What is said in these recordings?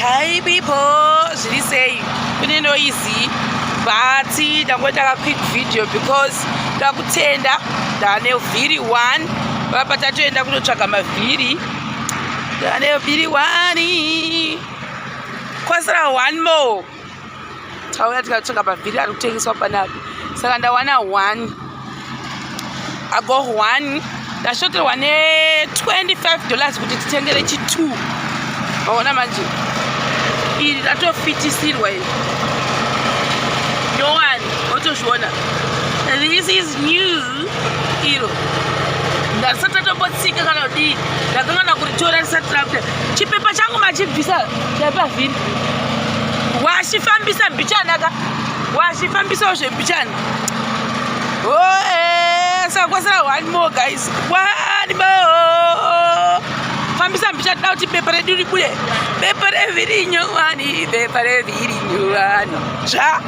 Hi people, zviri sei? Kune noisy but ndangoita ka quick video because ndakutenda ndane vhiri 1 vapa tatoenda kunotsvaga mavhiri, ndane vhiri 1, kwasara one more. Tauya tikatsvaga mavhiri ari kutengeswa panapa, saka ndawana one. I got one, ndashoterwa ne$25 kuti titengere chi2. Maona manje iri ratofitisirwa iri nyowani, otozviona, this is new. Iro ndasati tatombotsika kana kudii, ndakangana kuritora risati rabuda. Chipepa changu machibvisa chapavhiri, wachifambisa mbichana ka, wachifambisawo zvembichana. Oh, saka kwasara one more, guys, one more. Fambisa mbichana, toda kuti bepa redu ribude, bepa revhiri nyowani, bepa revhiri nyowani. Zva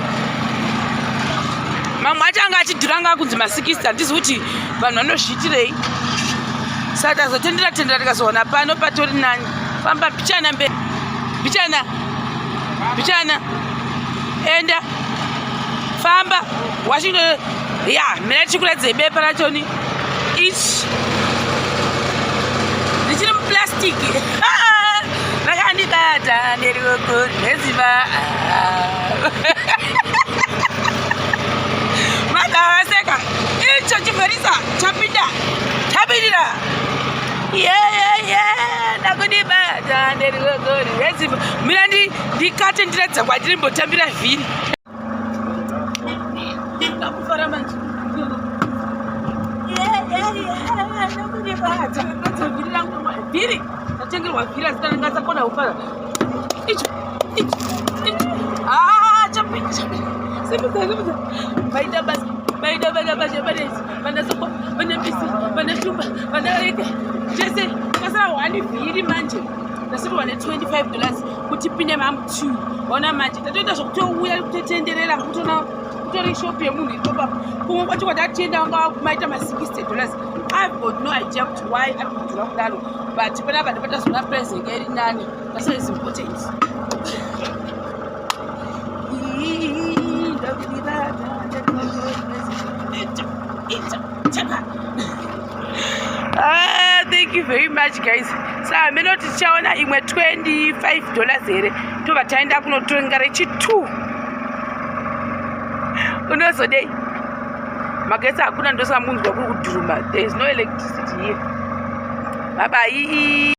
mamwe acho anga achidhura, anga akunzi ma60, handizi kuti vanhu vanozviitirei. Saka tazotendera tendera, tikazoona pano patori nani. Famba mbichana mberi, mbichana, mbichana, enda, famba. Washington ya mina tichikuradzei bepa rachoni ichi richiri muplastiki, rakandibata neruoko rweziva. Madavaseka icho chivharisa chapinda, chapindira yeyeye, ndakundibata neruoko rweziva. Mina ndikate ndiratidza kwandiri mbotambira vhiri. Ndakufara manje, ndakundibata vhiri rangu, vhiri tatengerwa, vhiri asi ndingasakona kufara. Icho, icho, icho. Ah, chapinda, chapinda. Simudza, simudza. Maita basa, maita basa, basa panezi vana soko, vana pisi, vana shumba, vana reke chese. Kwasara one vhiri manje, ndasirwa ne$25 kuti pinde mamu 2. Ona manje tatoita zvokutouya kutotenderera, kutona kutori shop yemunhu ikopa. Kumwe kwacho kwatatienda vanga maita ma$60. I've got no idea kuti why ari kudhura kudaro, but panapa ndopatazoona price yanga iri nani. That's what is important. Ah, thank you very much, guys. Saka mene kuti tichaona imwe $25 here, tobva taenda kunotenga rechi2. Unozodei? Magetsi hakuna, ndosamunzwa kuri kudhuruma. There is no electricity here. Bye bye.